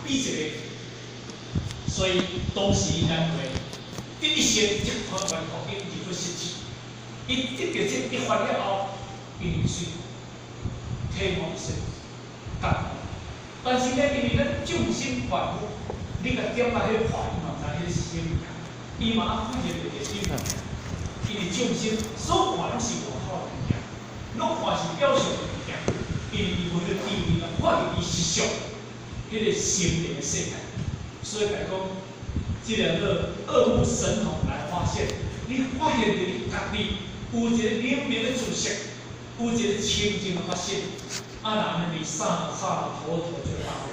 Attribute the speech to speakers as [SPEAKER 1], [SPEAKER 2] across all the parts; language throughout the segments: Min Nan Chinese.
[SPEAKER 1] 比一个，所以當時難怪得一生這款原福音入去實踐，伊得著這一發了後，伊入水，體悟一切，覺悟。但是呢，因為咱眾生凡夫，你共點來彼破，伊嘛毋知彼個是啥物件，伊嘛發現著個啥物件。因為眾生所看攏是外口的物件，攏看是表象的物件，因為伊無彼個智慧來看著伊實相，彼個心靈的世界。所以來講，這個做惡目神童來發現，你發現著你家己有一個靈明的知識，有一個清淨的發現，啊，那按呢你剎那剎那佛陀就大悟。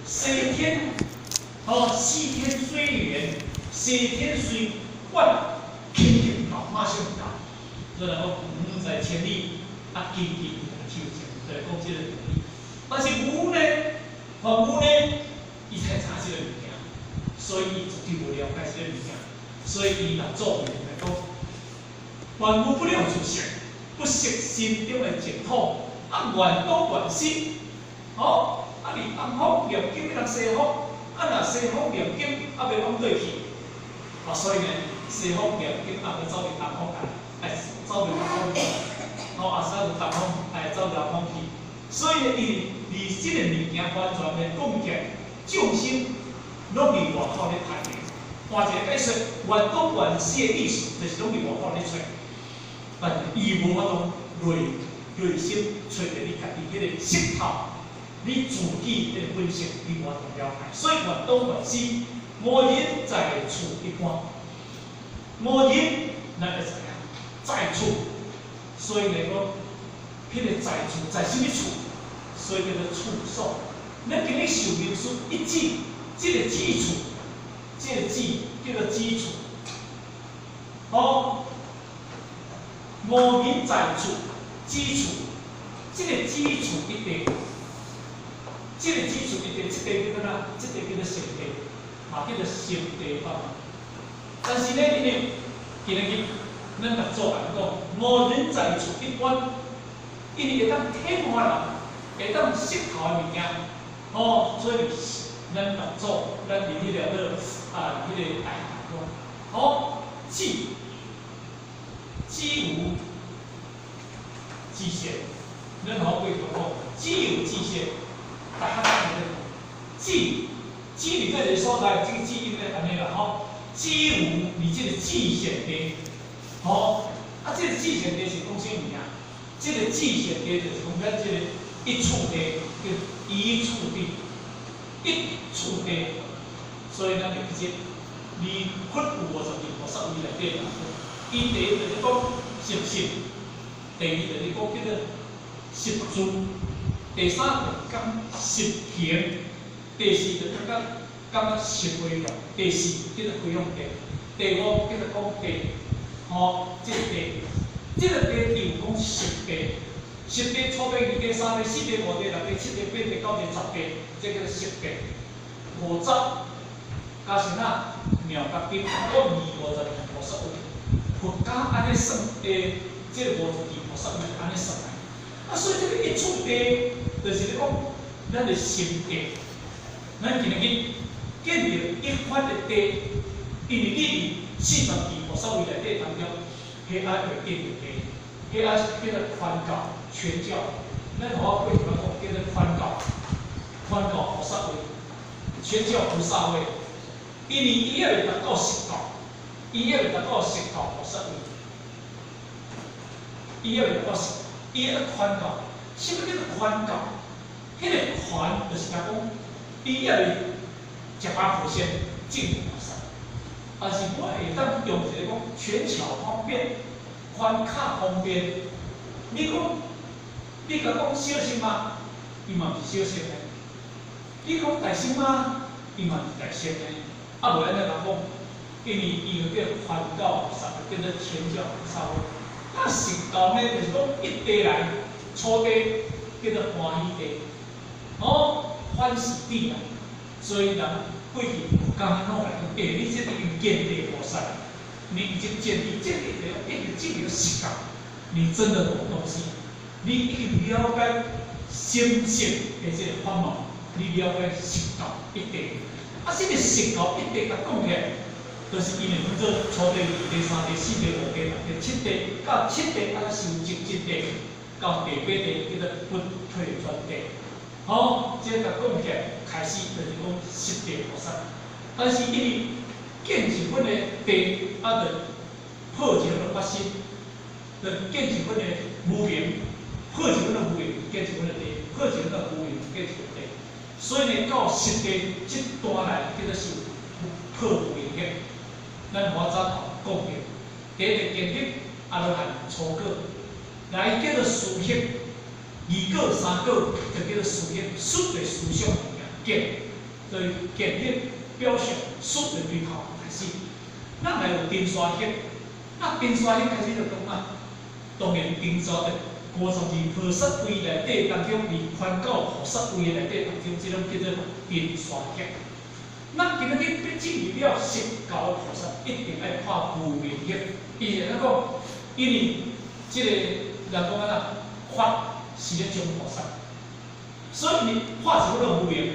[SPEAKER 1] 西天，哦，西天隨緣，西天隨願，肯定到，馬上到。所以來講，遠在千里，啊，近近在手前，就是講這個道理。但是無呢，凡夫呢，伊才知這個物件，所以伊絕對無了解這個物件，所以伊六祖來講，凡夫不了自性，不識心中的淨土，啊，願東願西，吼，啊，佇東方念經欲人西方，啊，若西方念經，啊，欲往佗去，啊，所以呢，西方念經啊，欲走佇東方來，哎，走佇東方去，吼，啊，走佇東方，哎，走南方去，所以呢，伊佇這個物件完全的講起來，眾生攏佇外口咧攀緣，換一個解說，願東願西的意思，就是攏佇外口咧揣，但是伊無法度內心揣著你家己彼個識頭，你自己彼個本性，你無法度了解。所以願東願西，無人在處一般，無人咱會知影在處，所以來講，彼個在處在啥物處？所以叫做處所。咱今日受名詞一指，這個指處，這個指叫做指處。哦，無人在處，指處，這個指處一地，這個指處一地，這地叫做哪？這地叫做心地，嘛叫做心地法。但是呢，因為今日咱六祖來講，無人在處一般，因為會當天化人，會當識頭的物件，哦，所以咱六祖，咱佇彼個啊，彼個大講，哦，智，智無極限，咱好過講，智有極限，大家講咧，智，智佇這個所在，這個智應該按呢啦吼，智無佇這個極限地，吼，啊，這個極限地是講啥物件？這個極限地就是講咱這個一處地，叫一處地，一處地，所以咱會記得，離佛有52菩薩位內底，伊第一就是講十信，第二就是講叫做十住，第三就講十行，第四就感覺感覺十回向，第四叫做回向地，第五叫做講地，吼，這個地，這個地有講十地，十地初地、二地、三地、四地、五地、六地、七地、八地、九地、十地，這叫做十地。五十加上啊妙覺經，講二52菩薩位，佛家按呢算的，這個52菩薩位按呢算來。啊，所以這個一處地，就是咧講咱的心地，咱今日見著一法的地，因為你佇42菩薩位內底當中，彼愛會見著地，彼愛叫做寬教權教，咱予我過去講叫做寬教，寬教菩薩位，權教菩薩位，因為伊猶未達到實教，伊猶未達到實教菩薩位，伊猶未達到實，伊愛寬教，啥物叫做寬教？彼個寬就是講，伊猶未食飽婆仙證菩薩，但是我會當用一個講權巧方便，寬卡方便。你講，你共講小乘嗎？伊嘛毋是小乘的。你講大乘嗎？伊嘛是大乘的。啊，無按呢共講，因為伊有叫寬教菩薩，叫做權教菩薩。那實教呢，就是講一地來，初地叫做歡喜地，哦，歡喜地啊。所以人過去佛家攏來講，欸，你這已經見地菩薩，你已經見地，見地就已經進入實教，你真的懂東西，你已經了解心性的這個法門，你了解實教。一地。啊，這个實猴一地共講起來，就是因為分做初地、二地、三地、四地、五地、六地、七地，到七地啊，修證七地，到第八地叫做不退轉地。好，這个共講起來，開始就是講十地菩薩。但是因為見一分的地，啊，就破一分的發心，就見一分的無明，破一分的無明，見一分的地，破一分的無明，見一分的地。所以呢，到十地這段來叫做是破無明的。咱我早頭講過，第一個建立阿羅漢初果，來叫做思行，二果三果就叫做思行，思就思想物件，見，所以見立表象，思就對頭開始。咱來有定沙行，那定沙行開始就講啊，當然定沙的52菩薩位內底當中，佇寬教菩薩位內底當中，這種叫做定沙行。咱今仔日欲進入了實猴菩薩，一定愛破無明行。伊是按怎講？因為這個人講按怎，法是咧將菩薩，所以伊破一分的無明，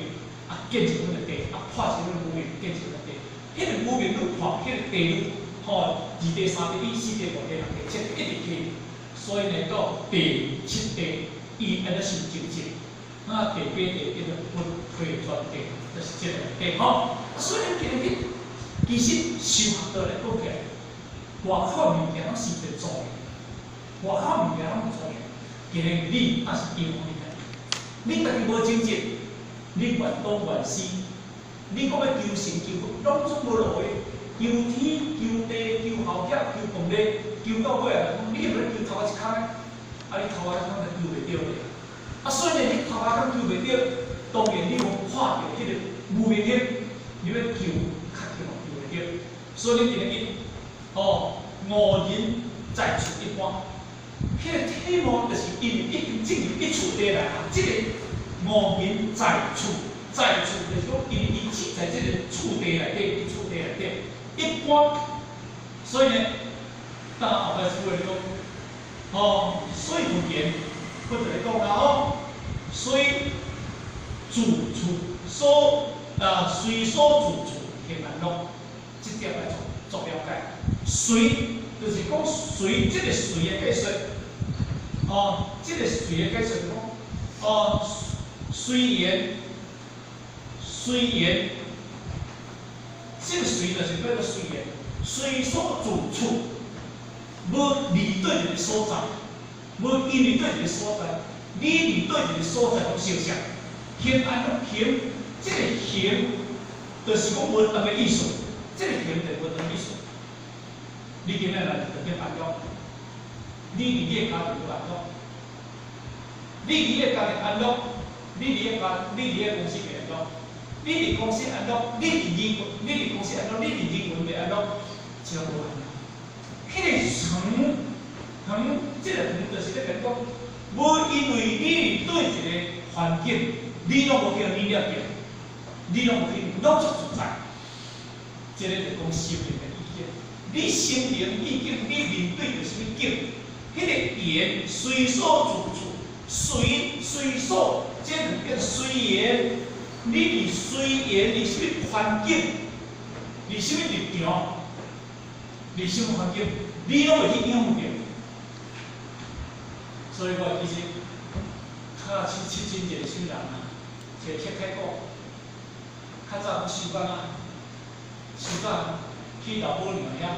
[SPEAKER 1] 啊見一分的地，啊破一分的無明，見一分的地。彼個無明愈破，彼個地愈吼，二地、三地、四地、五地、六地、七地，一直去。所以呢，到第七地，伊按怎修證證。那第八地叫做不退轉地，就是這個地吼。所以咱今日其實修學道來講起來，外口物件攏是一個助緣，外口物件攏是助緣。今日你也是因物件，你家己無精進，你願東願西，你講欲求成就，攏總無路的。求天、求地、求後業、求功德，求到尾啊，講你欲求頭仔一空的，啊你頭仔一空就求袂著咧。啊，所以呢，你頭仔空求袂著，當然你無看著彼個無明行，你欲求確定嘛求袂著。所以你今日哦，五人在厝一般，彼個體悟就是因為已經進入一處地來啊。這個五人在厝，在厝就是講，因為伊住在這個厝地內底，一處地內底一般，所以呢，當後擺出來講，哦，隨佛言，或者來講啦吼，隨住處所啊，隨所住處行安樂，這點來做做了解。隨就是講隨，這個隨的解說，哦，這個隨的解說講，哦，隨緣，隨緣，這個隨就是叫做隨緣，隨所住處，無離對一個所在，無因為對一個所在，你離對一個所在攏相像，行安樂行，這個行就是講無斷的意思，這個行就無斷的意思。你今日來就變安樂，你佇你的家庭無安樂，你佇你的家庭安樂，你佇你家，你佇你公司袂安樂，你佇公司安樂，你佇人，你佇公司安樂，你佇人群袂安樂，這無安樂。彼個恆恆，這個恆就是咧講，無因為你佇對一個環境，你攏無去予染著，你攏無去，攏足自在。這個就講心靈的意境。你心靈意境，你面對著啥物境？彼個緣隨所住處，隨隨所，這兩個隨緣，你佇隨緣，佇啥物環境？佇啥物立場？佇啥物環境？你攏會去影響著。所以我其實較七七真濟啥物人啊，一個乞丐講，較早講收工啊，收工去老母娘遐，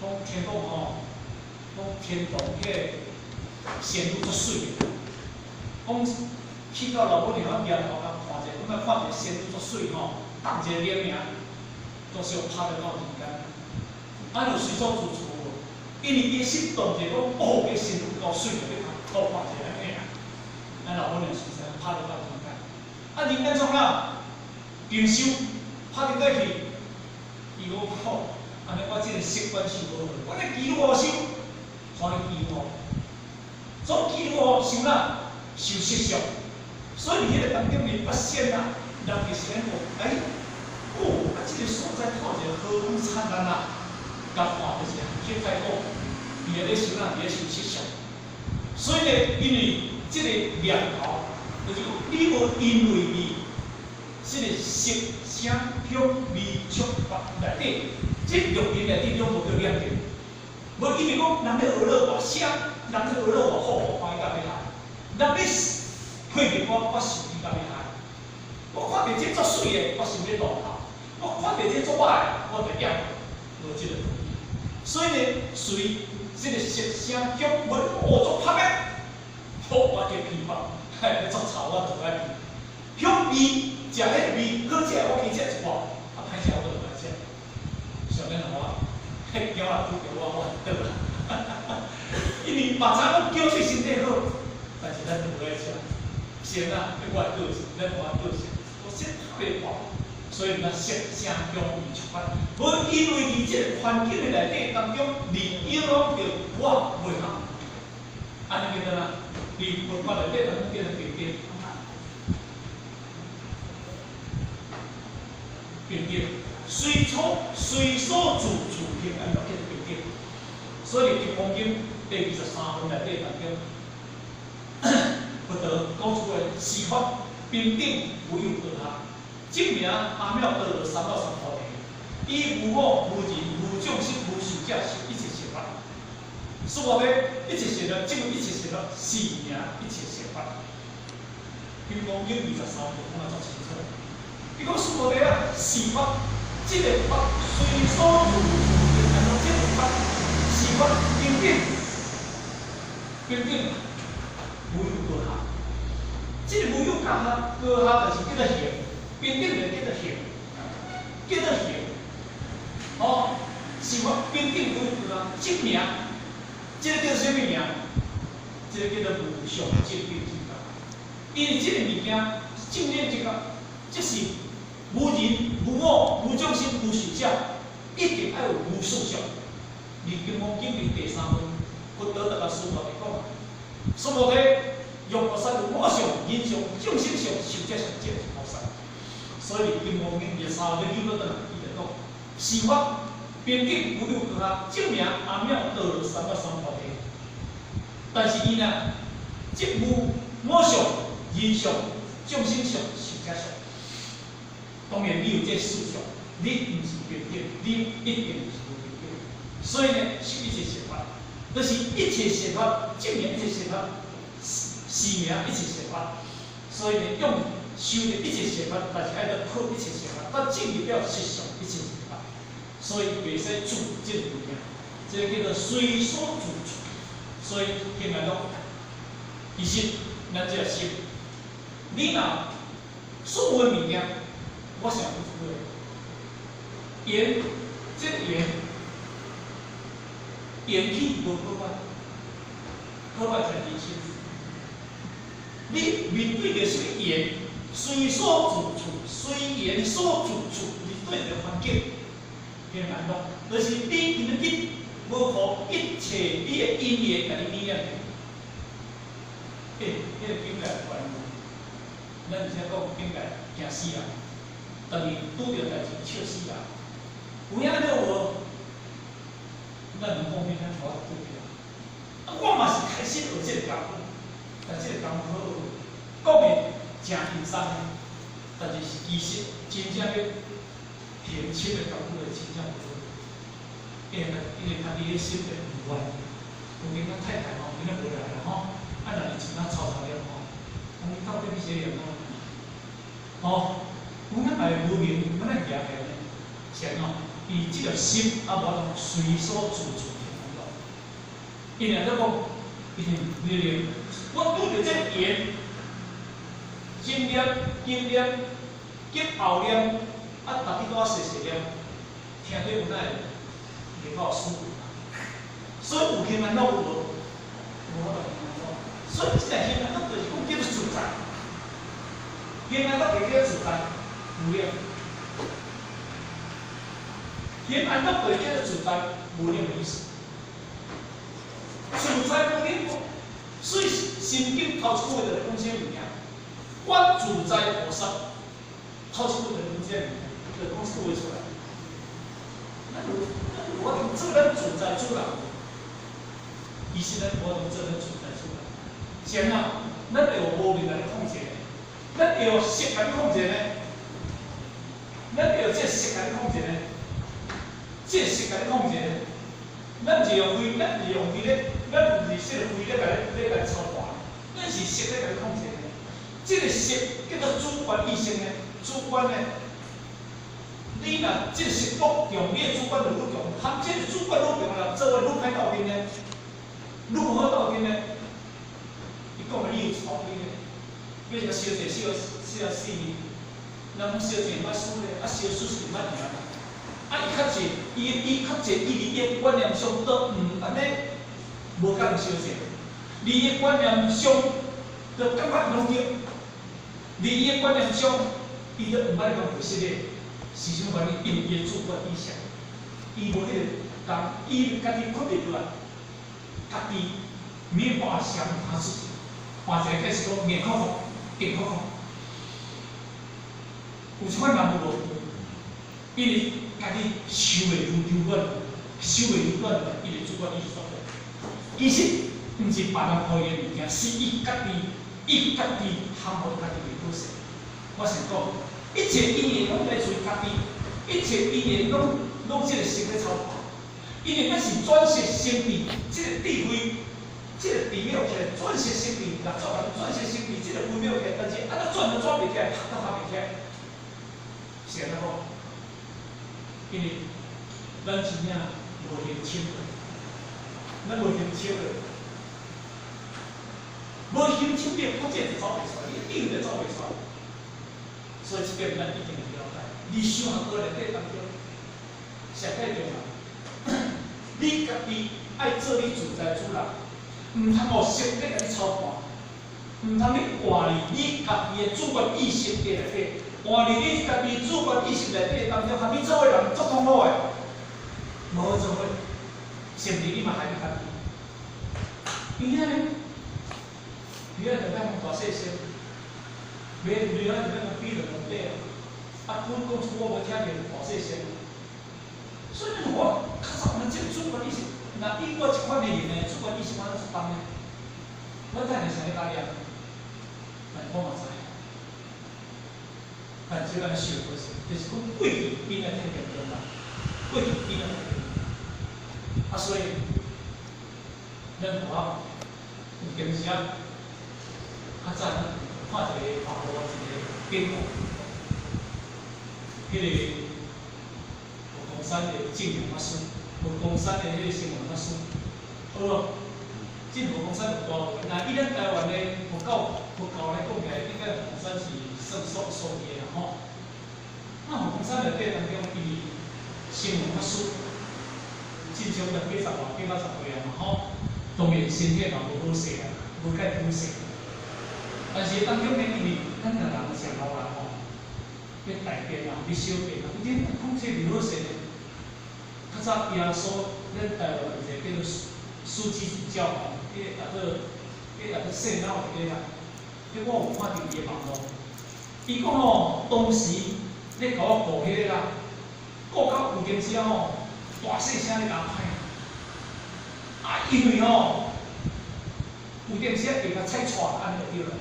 [SPEAKER 1] 講聽講吼，講天堂彼個仙女足媠的，講去到老母娘遐舉頭共看者，講欲看一个仙女足媠吼，動一个臉爾，都是拍得到人間。啊，有隨所住處無？因為伊心動者講，哦，彼仙女夠媠的，欲偷看一下按呢啊。咱老母娘實在拍得到人間。啊，人間創啥？靈修拍電過去，伊講好，按呢我這個習慣修無好，我咧祈雨修，創咧祈雨，總祈雨修哪？修色相。所以佇彼個當中，伊發現啊，人就是按怎講，欸，哦，啊，這個所在透一個和光燦爛啊，共看就是乞丐講，佇咧修哪？佇咧修色相。所以呢，因為這個念頭，就是講你無因為你，這個色聲香味觸法內底，這六淫內底攏無叫念著。無因為講人咧學了偌聲，人咧學了偌好，我歡喜甲欲害；人咧批評我，我生氣甲欲害。我看著這足媠的，我心咧動哭；我看著這足歹的，我就厭。無這個道理。所以呢，隨這個色聲香味，哦，足香的，好，我加批發，嘿，足臭我就愛批。香味，食彼個味好食，我加食一寡，啊，歹食我就毋愛食。上免我，彼囝仔拄著我，我就倒啦。因為嘛知影講叫對身體好，但是咱就無愛食。是啊，我的個性，咱我的個性，我說特別話，所以咱色聲香味觸法，無因為佇這個環境的內底當中，而影響著我袂好。按呢叫做哪？佇佛法內底當中叫做平等。平等，隨所隨所住處行安樂叫做平等。所以《金剛經》第23分內底當中，佛陀講出來是法平等無有高下，證明阿耨多羅三藐三菩提，以無我、無人、無眾生、無壽者是一切善法。所以一切善法，證一切善法，是名一切善法。《金剛經》23分講得足清楚。伊講須菩提啊，是法，這個法隨所住處行安樂，這個法是法平等，平等無有高下。這個無有高下，高下就是叫做行，平等就叫做行，叫做行。哦，是法平等無有高下，證明，這個叫啥物名？這個叫做無上正等正覺。因為這個物件正等正覺，這是無人、無我、無眾生、無壽者，一定愛有無數相。佇《金剛經》佇第3分，佛陀就共須菩提講，須菩提，若菩薩有我相、人相、眾生相、壽者相，這是菩薩。所以《金剛經》第3分又閣轉來，伊就講：是法平等無有高下，證明阿耨多羅三藐三菩提。但是伊呢，即無我相、人相、眾生相、壽者相。當然，你有這四相，你毋是平等，你一定是無平等。所以呢，是一切善法，就是一切善法，證明一切善法，是名一切善法。所以呢，用修的一切善法，但是愛閣破一切善法，才證入了實相一切善法。所以袂使住這個物件，這個叫做隨所住處。所以聽來講，其實咱這個心，你若所有的物件，我想講一句話，緣，這個緣，緣起無好歹，好歹才人生。你面對著啥物緣，隨所住處，隨緣所住處，面對著環境，變安怎？就是你今日去無予一切你的因緣共你染著。欸，彼個境界懸無？咱有時講境界驚死人，但是拄著代誌笑死人。有影了無？咱毋講咩，咱無法度拄著。啊，我嘛是開始學這個功夫，但這個功夫好學，講的誠輕鬆的，但是其實真正欲行深的功夫，就真正無好。因為家己的心會唔願。有閒咱太太吼，今仔無來啦吼，啊，若是真正吵吵了吼，講你到底欲啥樣啊？吼，有影嘛會無明，敢若舉起來呢？是按怎？伊這個心啊，無法度隨所住處行安怎？伊若閣講，伊是你我拄著這個緣，前念、今念、及後念，啊，逐日都愛細細念，聽著有哪會會夠舒服？所以有行安樂有無？無法度行安樂。所以這個行安樂就是講叫做自在，行安樂就叫自在，無量。行安樂就叫做自在，無量的意思。自在無量，所以心經頭一句話就咧講啥物件？觀自在菩薩，頭一句就講這物件，就講這句話出來。咱有咱有法度做咱自在主人，其實咱無法度做咱自在主人。是按怎？咱會予無明來控制呢？咱會予色來控制呢？這個識共你控制呢？這個識共你控制呢？咱是用氣，咱是用氣咧，咱毋是說氣咧共你咧共你操盤，咱是識咧共你控制呢。這個識叫做主觀意識呢，主觀呢。你若這個識愈強，你的主觀就愈強。含這個主觀愈強啦，做伙愈歹鬥陣呢，愈無好鬥陣呢。伊講的理由一大堆呢，欲是燒者燒燒啊死，人講燒者毋捌輸咧，啊燒輸是毋捌贏。啊，伊較濟，伊較濟，伊佇伊的觀念上都毋按呢，無共燒者。佇伊的觀念上，就感覺攏對。佇伊的觀念上，伊都毋捌講過實的。是啥物原因？因為伊的主觀意識，伊無彼個講，伊家己困袂落來，家己沒有辦法想他自己，換一個解釋講硬殼殼、硬殼殼，有這款人有無？因為家己想袂愈久遠，想袂愈遠，伊的主觀意識作用。其實毋是別人予伊的物件，是伊家己，伊家己含予家己袂好勢。我想講，一切因緣攏來自家己，一切因緣攏這個識咧操盤。因為咱是轉識成智，這個智慧，這個智妙起來，轉識成智，六祖人轉識成智，這個微妙起來，但是按怎轉都轉袂起來，合都合袂起來，是按怎講？因為咱真正無行清的，咱無行清的，無行清的，福這就走袂出來，你智慧就走袂出來。所以這點咱一定要了解。你修行過內底當中，上蓋重要，你家己愛做你自在主人，毋通予識咧共你操盤，毋通你活佇你家己的主觀意識內底，活佇你家己主觀意識內底當中，和你做伙人足痛苦的，無好做伙，甚至你嘛害你家己。伊安呢，伊安就欲講大細聲。袂袂啊，就欲講比兩兩底啊！啊，講講出我無聽著大細聲。所以我較早咱這個主觀意識，若以我這款的人呢，主觀意識我足重的，我等下啥咧教念，但我嘛知。但這個想過是，就是講過去變來太嚴重啦，過去變來太嚴重。啊，所以咱有法有當時啊，較早咱看一個網路一個典故，彼個佛光山的證嚴法師，佛光山的彼個聖嚴法師，好無？進佛光山有大部分，若以咱台灣的佛教來講起來，應該佛光山是算數數二的啦吼。那佛光山內底當中，伊聖嚴法師，進前才八十外、八九十歲啊嘛吼，當然身體嘛無好勢啊，無介好勢。但是當中呢，因為咱若人上老人吼，欲大便啊，欲小便啊，你控制袂好勢呢。較早耶穌，咱台灣有一個叫做樞機主教吼，彼個叫做彼個叫做聖老一個啦。彼我有看著伊的網路，伊講吼，當時咧共我顧彼個啦，顧到有當時啊吼，大細聲咧共我歹。啊，因為吼，有當時啊會共踩錯，按呢就對啦。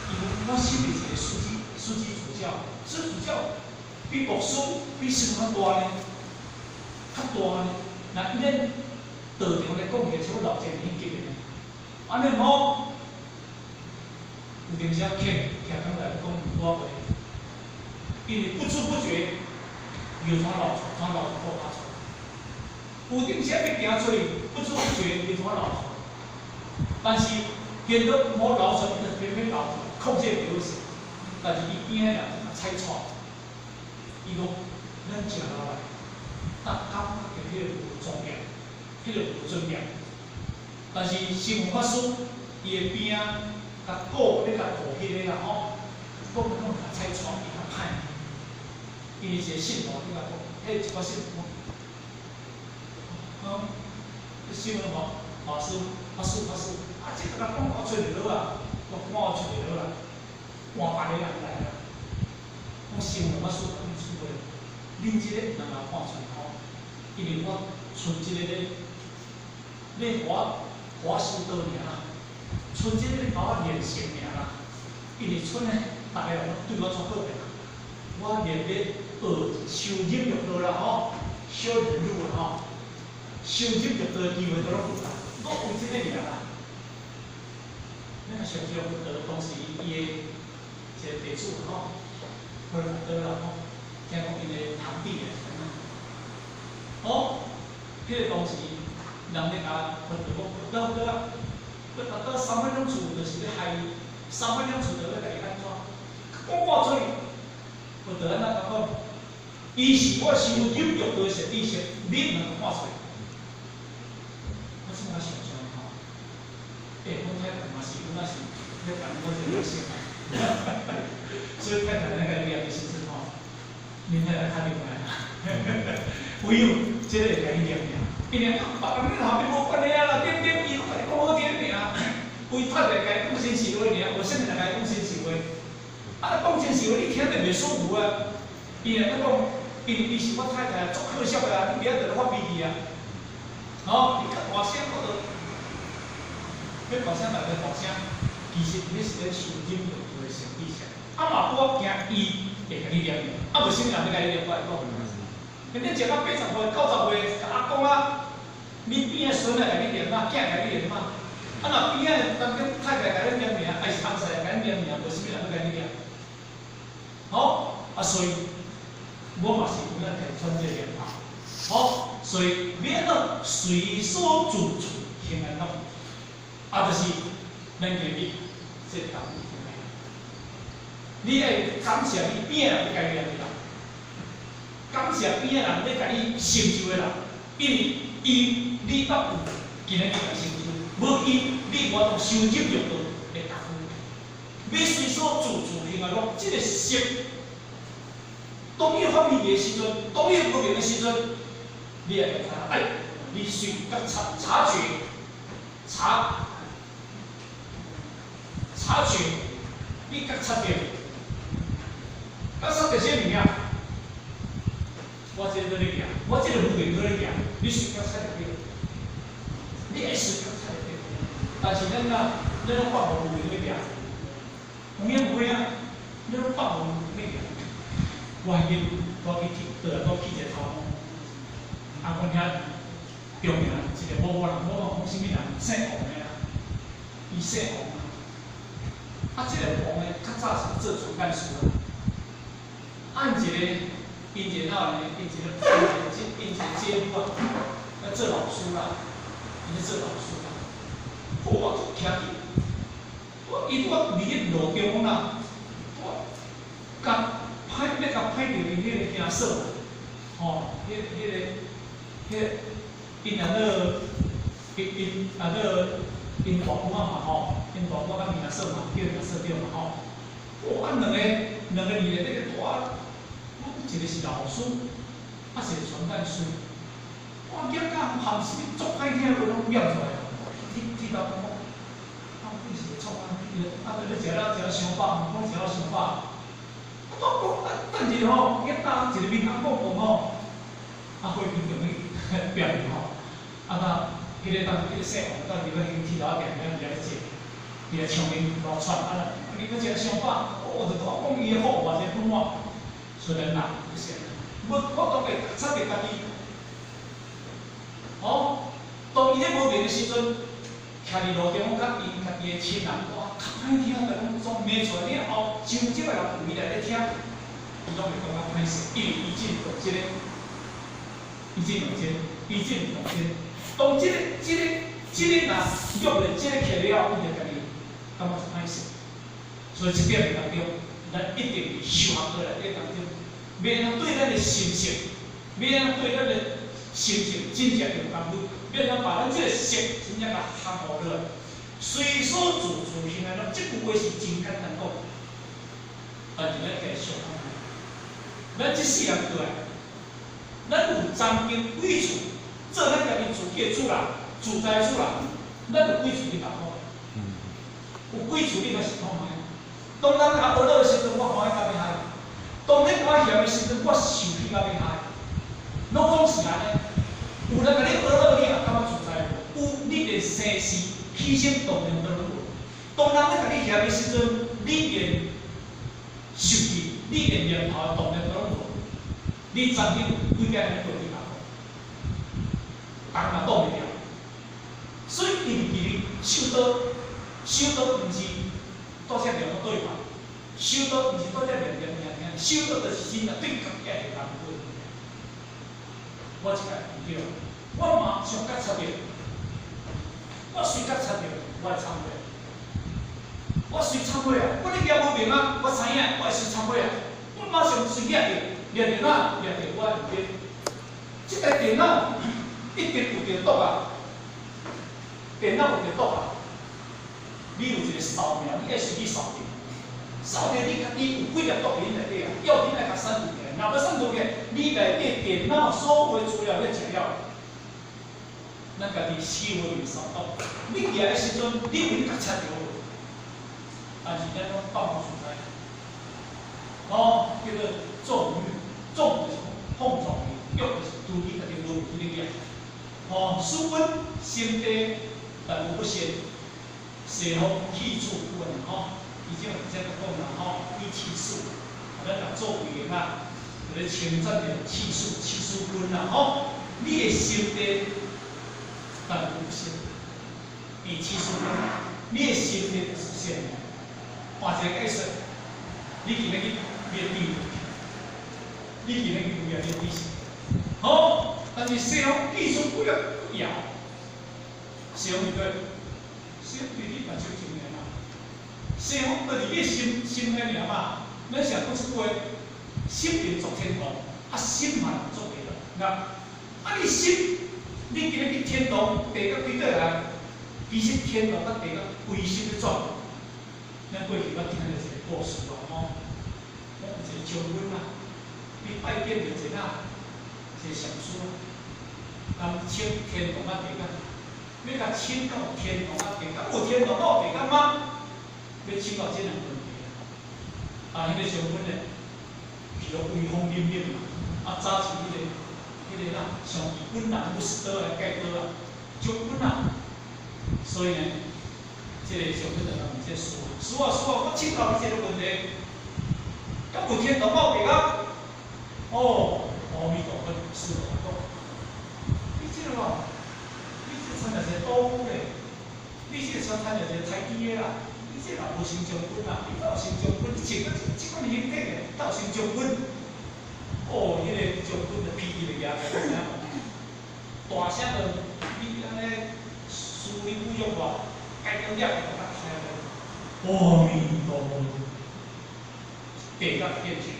[SPEAKER 1] 伊講我身為一個樞機主教，樞主教比牧師比神較大呢，較大呢。若以咱道場來講起來，差不多6000年級的呢。按呢無，有當時啊，徛徛講來講唔多話，因為不知不覺尿怎流出，怎流出我發出。有當時啊，欲行出去，不知不覺尿怎流出。但是見到無流出，伊就偏偏流出，控制袂好勢。但是伊邊仔人踩錯，伊講咱食落來，但感覺彼個無莊嚴，彼個無尊嚴。但是聖嚴法師伊的邊仔，共顧咧共顧彼個啦吼，講講共踩錯，伊較歹。因為一個信徒你共講，彼一寡信徒講，講，聖嚴法師，法師法師，啊，這個共講我出就好啊，我看我出就好啦，換別個人來啦。講聖嚴法師共你出話，恁這個毋通共看出來吼，因為我賰這個咧，咧予我修道爾啦，賰這個咧共我練成爾啦，因為賰呢，逐个人攏對我足好的啦。我念咧學修忍辱道啦吼，修忍辱啦吼，修忍辱道的機會都攏有啦，攏有這个名啦。咱個上上佛陀當時伊的一個弟子吼，佛陀啦吼，聽講𪜶的堂弟啊，哦，彼個當時人咧共佛陀講，佛陀佛陀啊，佛陀三番兩次就是咧害伊，三番兩次就欲共伊按怎，講我出去。佛陀按怎講？伊是我修忍辱道的善知識，你毋通看出來。我怎麼想象吼？欸，阮太太嘛是，阮嘛是咧辦我這個性啊。所以太太咧共念的時陣吼，恁太太敲電話來，唯有這個會共伊念爾，伊念別人你後面無關係啊啦，點點伊攏共你講好聽爾，為太太共伊講真實話爾，無啥物人共伊講真實話。啊，講真實話，你聽著袂舒服啊。伊若閣講，因為伊是我太太，足可惜啊，你袂曉佇咧發脾氣啊。吼，你較大聲，我就欲大聲，逐個大聲。其實你是咧受忍辱的善知識。啊嘛，拄我驚伊會共你念，啊無啥物人欲共你念，我來講。你食到80歲、90歲，共阿公啊，你邊仔孫仔共你念嘛，囝共你念嘛。啊，若邊仔當中太太共你念爾，還是翁婿共你念爾，無啥物人欲共你念。好，啊，所以我嘛是有影提傳這個念頭。好，所以欲按怎隨所住處行安樂，啊，就是咱今日這個你愛感謝你邊仔人欲共你念的人，感謝邊仔人欲共你成就的人，因為伊你捌有今日去共成就，無伊你無法度修忍辱道的功夫。欲隨所住處行安樂，這個色，當你發脾氣的時陣，當你無明的時陣，你也會知影，哎，你隨覺察察覺，察察覺，你覺察著，覺察著啥物件？我這個佇咧行，我這個無明佇咧行，你隨覺察著對，你會隨覺察著對。但是咱若咱攏放予無明咧行，有影無影，咱攏放予無明咧行。我彼日我去提，倒來我去一個頭路，啊，阮遐中名一個某某人，某某講啥物人，姓王的啊，伊姓王啊。啊，這個王的較早是做傳教士啊。啊，𪜶一個，𪜶一個哪有呢？𪜶一個姐夫啊，咧做老師啦，伊咧做老師啦。我足聽去，我伊拄仔佇咧路中啦，我共歹欲共歹著𪜶彼個兄嫂啦，吼，彼個，𪜶阿做，𪜶𪜶阿做𪜶大姑仔嘛吼，𪜶大姑仔佮𪜶阿嫂嘛，叫𪜶阿嫂對嘛吼。哇，啊兩個二個咧個大，一個是老師，啊一個傳教士。哇，講甲含啥物足歹聽話攏念出來，鐵頭講講，啊，你是咧創啊？啊，咧食了食了傷飽，講食了傷飽。啊，我講啊，等一下吼，一當一個面孔講講吼，啊，和平就去變去吼，啊，那彼個當彼個姓王到佇咧鐵頭仔店遐伫咧食，伫咧牆面偌喘啊，你閣食傷飽，我就講伊的好，偌濟不滿，所以咱人就是，無我當會覺察著家己，吼，當伊咧無明的時陣，徛佇路中，佮𪜶家己的親人，哇，較歹聽，共講總罵出來了後，上少的人圍來咧聽，伊攏會感覺歹勢，因為伊進入這個，伊進入這個，伊進入這個，當這個、這個、這個若約咧這個起了後，伊就家己感覺足歹勢。所以這點當中，咱一定佇修學過來底當中，欲按怎對咱的心性，欲按怎對咱的心性真正用功夫，欲按怎把咱這個色真正共降服落來，隨所住處行安樂，這句話是真簡單講，但是咱家想看覓，咱這世人過來，咱有曾經幾處做咱家己自己的主人，自在主人，咱有幾處你捌看？有幾處你捌想看覓？當人共呵咾的時陣，我歡喜甲欲害；當你共我嫌的時陣，我受氣甲欲害。攏總是按呢。有人共你呵咾，你也感覺自在無？有，你連生死起心動念都攏無。當人咧共你嫌的時陣，你連受氣，你連念頭的動念都攏無，你曾經幾擺按呢過去講，人嘛擋袂牢。所以伊記得手刀，手刀毋是拄才念個對話，手刀毋是拄才念念聽聽，手刀就是真正對家己的人過。我一個毋對，我馬上覺察著，我隨覺察著，我會懺悔。我隨懺悔啊！我咧業無明啊，我知影，我會隨懺悔啊！我馬上隨掠著，掠著哪？掠著我會變。這台電腦一定有著毒啊！電腦有著毒啊！你有一個掃描，你愛隨去掃著，掃著你家己有幾粒毒佇內底啊？要緊愛共刪除起來，若無刪除起來，你內底電腦所有的資料咧食了，咱家己手裏面掃毒，你舉的時陣，你有咧覺察著無？但是咱攏放無出來，哦，叫做縱欲，縱就是放縱欲，欲就是對你家己無去咧舉。哦，使阮心地但無不善，西方氣處阮吼，以前有這個講啦吼，以氣數，咱若做為啊，就咧稱讚著氣數、氣數君啦吼，你的心地但無不善，以氣數君，你的心地就是善的。換一個解說，你今日去滅地，你今日去滅滅地是，好，但是西方技術不了搖，西方對，西方對你目睭真爾嘛，西方對你心心內爾嘛，咱常講一句話，心靈作天堂，啊心嘛作地獄。那啊你心，你今日去天堂，地獄對倒來，其實天堂佮地獄規心咧轉。咱過去捌聽著一個故事啊，吼，講有一個將軍啊，去拜見著一個啊，一個禪師啊，共請天堂仔地獄，欲共請教天堂仔地獄，有天堂有地獄嗎？欲請教這兩個問題啊，啊，彼個將軍呢，去予威風凜凜嘛，啊，早是彼個啦，上帝本人不是倒來蓋刀啊，將軍啊，所以呢，這個將軍就問這個師師啊師啊，我請教你這個問題，敢有天堂有地獄？哦，阿彌陀佛，師父講，你這個哦，你這親像一個賭夫咧，你這個親像一個刣豬的啦，你這嘛無成將軍啦，你哪有成將軍？你穿個這款形體的，哪有成將軍？哦，彼個將軍就脾氣就舉起來，知影無？大聲就你按呢師你侮辱我，該點了，共我開來。阿彌陀佛，地獄現前。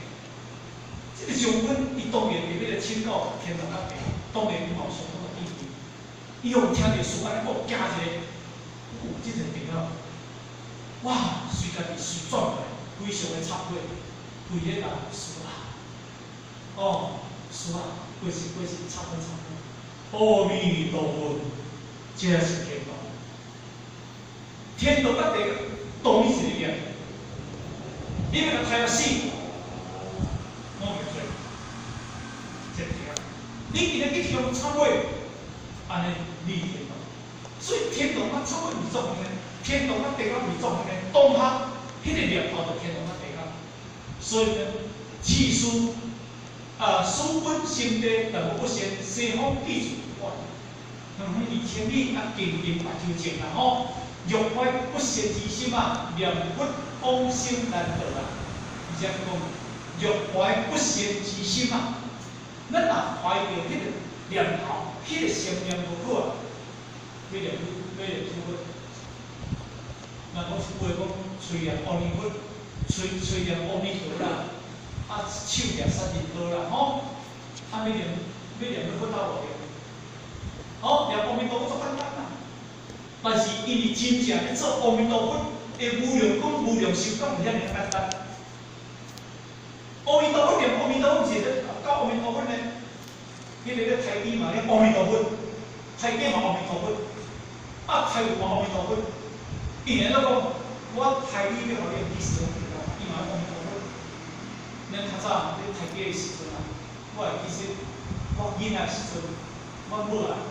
[SPEAKER 1] 這個將軍，伊當然佇欲來請教天堂佮地，當然伊嘛有相當的意義。伊用聽著師按呢講，驚一下，哦，這個地獄，哇，隨家己隨轉過來，非常的懺悔，跪咧共師啊，哦，師啊，過失過失，懺悔懺悔，阿彌陀佛，這是天堂，天堂佮地獄同一個業，你欲共刣到死，攏袂做，這對。你今日去向懺悔，按呢你天堂。所以天堂佮懺悔毋是做呢，天堂佮地獄毋是做呢，當下彼個念頭就天堂佮地獄。所以呢，氣師啊，使阮心地但無不善，西方記住我，遠遠二千里啊，近近目睭前啦吼。若懷不善之心啊，念佛往生難得啊。而且講，若懷不善之心啊，咱若懷著彼個念頭，彼個心念無好啊，欲念佛，欲念什麼佛？人講一句話講，喙念阿彌佛，喙喙念阿彌陀啦，啊手念殺人刀啦，吼，啊欲念欲念欲佛到無念？吼，念阿彌陀佛足簡單啦。但是因為真正咧做阿彌陀佛的無量講無量壽，敢有遐爾簡單？阿彌陀佛念阿彌陀佛，毋是咧教阿彌陀佛呢？彼個咧刣豬嘛咧阿彌陀佛，刣雞嘛阿彌陀佛，啊刣牛嘛阿彌陀佛。伊爾咧講，我刣你欲予你去西方極樂，伊嘛阿彌陀佛。咱較早咧刣雞的時陣啊，我會記得我囡仔時陣，阮母啊，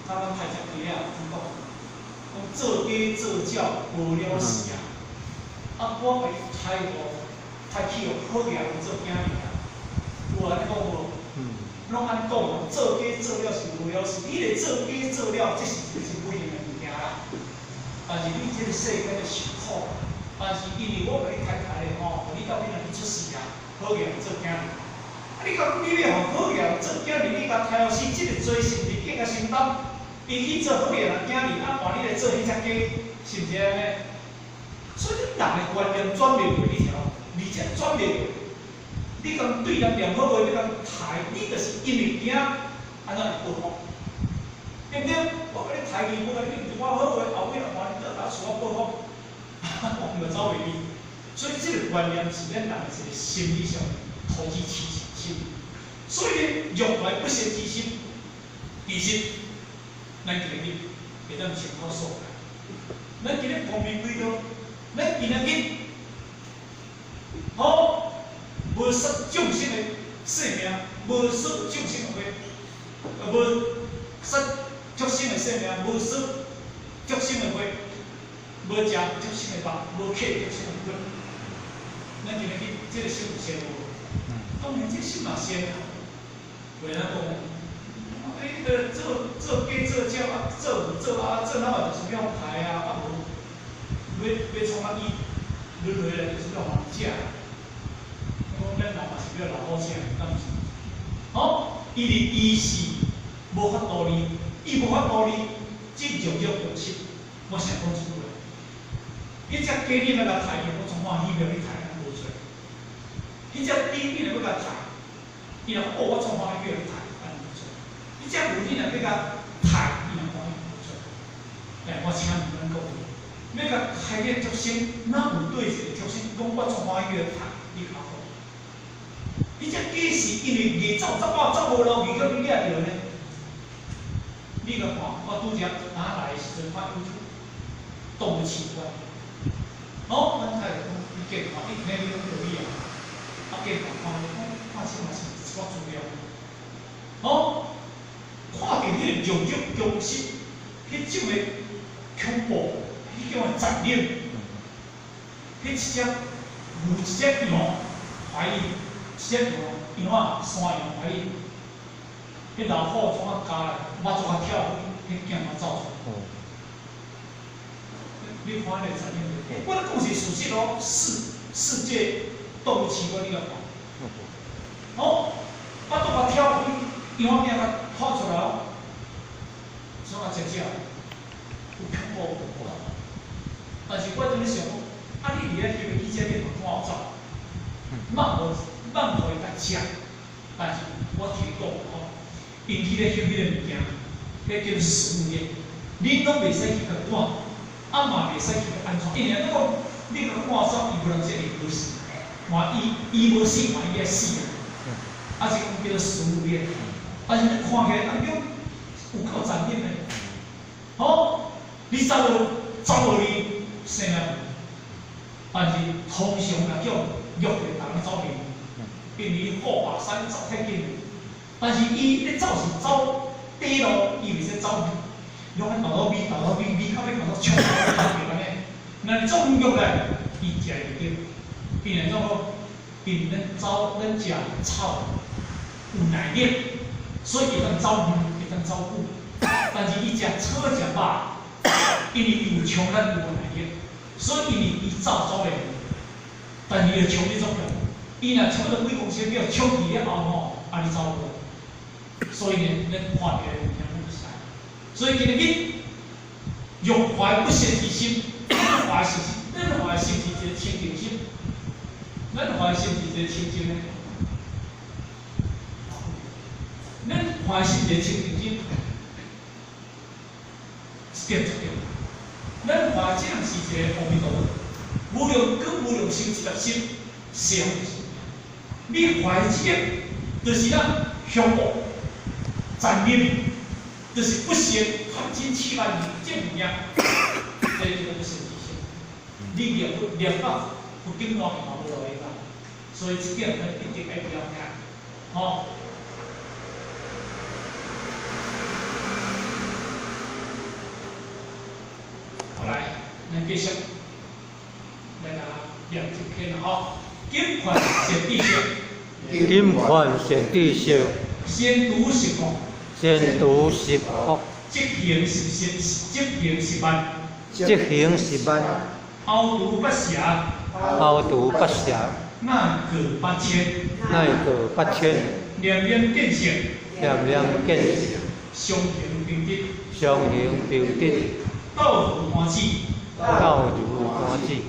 [SPEAKER 1] 早阮刣隻雞啊，怎講？講做雞做鳥無了時啊，啊我共伊刣予刣去予好额做囝儿啊。有按呢讲無？攏按呢講，做假做了是無了事，你咧做假做了，這是一個真不幸的物件啦。但是你這個世間的受苦，但是因為我共你刣刣的吼，予你到尾若去出世啊，好額做囝兒。啊，你講你欲予好額做囝兒，你共刣予死，這個罪是毋是更加承擔？伊去做好額人囝兒，啊，換你來做彼只假，是毋是按呢？所以人的觀念轉袂過，你聽無？而且轉袂過。你講對人念好話，欲共刣，你就是因為驚按怎會報復，對毋對？我共你刣去，無共你念一寡好話，後尾若換你倒來厝我報復，我毋就走袂去。所以這個觀念是咱人的一個心理上投機取巧心。所以呢，欲懷不善之心，其實咱今日會當穿透所在。咱今日光明磊落，咱今仔日好。無殺眾生的性命，無殺眾生的血，無殺畜生的性命，無殺畜生的血，無食畜生的肉，無乞畜生的骨。咱今日去，這個心有善無？當然，這個心嘛善啊。袂咱講，啊，你個做做假做鳥啊，做有做啊，做哪嘛就是欲刣啊，啊無，欲創啊伊輪迴來就是欲予人食。講咱人嘛是欲老虎食，敢毋是？吼，因為伊是無法度離，伊無法度離，這種種用心，我成講這句話。彼隻雞你欲共刣去，我總歡喜欲你刣，無錯。彼隻豬你若欲共刣，伊若講哦，我總歡喜欲你刣，按呢無錯。彼隻牛你若欲共刣，伊若歡喜無錯。來，我請問咱各位，欲共刣個畜生，哪有對一個畜生講我總歡喜欲刣，你較好？彼隻雞是因為硬走走啊走無路去，予你掠著呢。你共看，我拄才打來的時陣看 YouTube，動物奇觀。哦，阮太太講，你見看，你聽你攏著你啊。啊，見看看，講看這嘛是一寡資料。哦，看著彼個肉肉僵屍，彼種的恐怖，彼種的殘忍，彼一隻牛一隻羊懷疑。一隻羊，羊仔，山羊懷疑，彼老虎創啊咬來，腹肚仔跳開，彼囝嘛走出來。你看彼個殘忍袂？我咧講是事實哦，世界動物奇觀你共看。哦，腹肚仔跳開，羊仔囝共拖出來哦，創啊食食，有恐怖無？但是我陣咧想講，啊你佇咧翕的記者，你嘛趕走，放予放予伊共食，但是我提你講吼，𪜶去咧翕彼個物件，彼叫做食物鏈，恁攏袂使去共趕，啊嘛袂使去共按怎，因為講你共趕走，伊無人說會無死，嘛伊伊無死嘛伊愛死啊，啊是講叫做食物鏈，但是你看起來當中有夠殘忍的，吼，你走無走無你生命，但是通常若叫虐的人走袂。因為伊虎目屎走太緊，但是伊咧走是走短路，伊袂使走遠，攏愛豆豆尾、豆豆尾，尾到尾豆豆衝到安尼。若是總虐來，伊食袂著。因為怎講？因為咱走咱食草有耐力，所以會當走遠，會當走久。但是伊食草食肉，因為伊有衝力有耐力，所以因為伊走走袂遠，但是伊的衝力足強。伊若衝到幾公尺，叫衝去了後吼，啊你走無？所以呢，咱看著的物件攏是啥？所以今日欲懷不善之心，咱懷是咱懷是是一個清淨心，咱懷是是一個清淨的。咱懷是一個清淨心，一點一點。咱懷這樣是一個阿彌陀佛，無量光無量壽一粒心，相。你懷這個，就是咱恐怖、殘忍，就是不善、含金七萬里這物件，這叫做不善之心。你念佛念到佛經內面嘛無路用啦，所以這點咱一定愛了解，吼。好來，咱繼續來甲念這篇啦，吼。金凡善知識，
[SPEAKER 2] 金凡善知識，
[SPEAKER 1] 先除十惡，
[SPEAKER 2] 先除十惡，
[SPEAKER 1] 積行十善，積行十萬，
[SPEAKER 2] 積行十萬，
[SPEAKER 1] 後除八邪，
[SPEAKER 2] 後除八邪，
[SPEAKER 1] 乃過八千，
[SPEAKER 2] 乃過八千，
[SPEAKER 1] 念念見性，
[SPEAKER 2] 念念見性，
[SPEAKER 1] 常行平直，
[SPEAKER 2] 常行平直，
[SPEAKER 1] 道如彈指，
[SPEAKER 2] 道如彈指，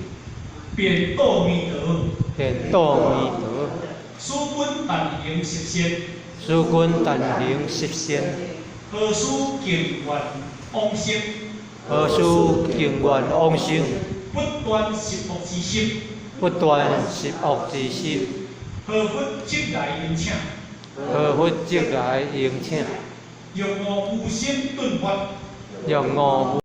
[SPEAKER 1] 便度彌陀，
[SPEAKER 2] 便度彌陀，
[SPEAKER 1] 使君但行十善，
[SPEAKER 2] 使君但行十善，
[SPEAKER 1] 何須敬願往生？
[SPEAKER 2] 何須敬願往生？
[SPEAKER 1] 不斷十惡之心，
[SPEAKER 2] 不斷十惡之心，
[SPEAKER 1] 何佛即來迎請？
[SPEAKER 2] 何佛即來迎請？
[SPEAKER 1] 讓我無心頓發，
[SPEAKER 2] 讓我。